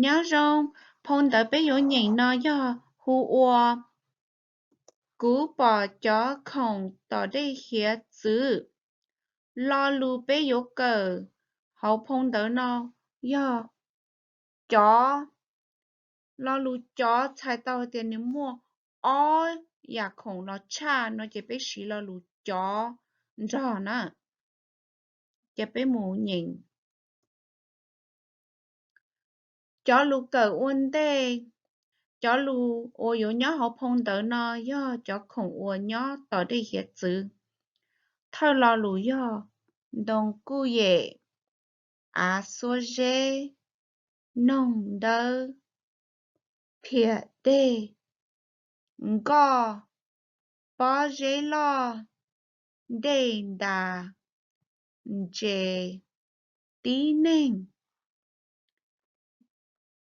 Nyob zoo, phau ntawv peb yuav nyeem no yog hu ua Kuv pom cov khoom tom dej hiav txwv. Lo lus peb yuav kawm hauv phau ntawv no yog cov. Lo lus cov txhais tau hais tias nws muaj ob yam khoom los tshaj no ces peb siv lo lus cov nrog na. Ces peb mus nyeem. Cov lus kawm ua ntej. Cov lus uas yuav nyob hauv phau ntawv no yog cov khoom uas nyob tom dej hiav txwv. Thawj lo lus yog ntoo kuj yem, av xuab zeb, noog dawb, phiam dej, nkoj, pob zeb loj, dej ntas, ntses, tib neeg.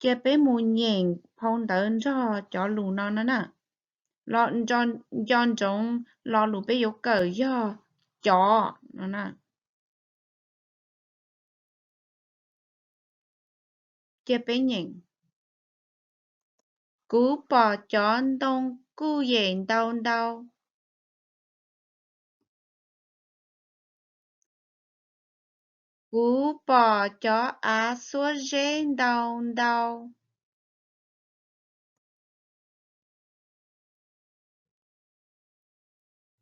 Ces peb mus nyeem phau ntawv nrog cov lus no na. Nco ntsoov lo lus peb yuav kawm yog cov no na. Ces peb nyeem. Kuv pom cov ntoo kuj yem ntau ntau. Kuv pom cov av xuab zeb ntau ntau.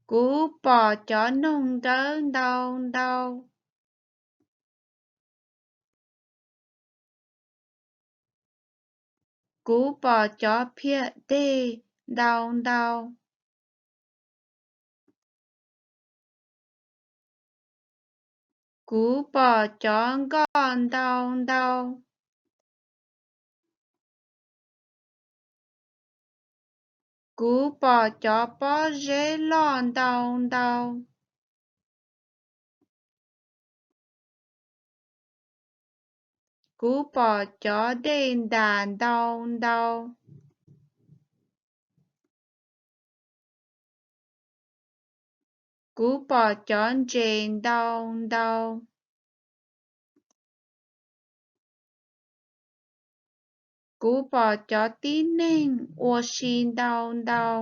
Kuv pom cov noog dawb ntau ntau. Kuv pom cov phiam dej ntau ntau. Kuv pom cov nkoj ntau ntau. Kuv pom cov pob zeb loj ntau ntau. Kuv pom cov dej ntas ntau ntau. Kuv pom cov ntses ntau ntau. Kuv pom cov tib neeg ua si ntau ntau.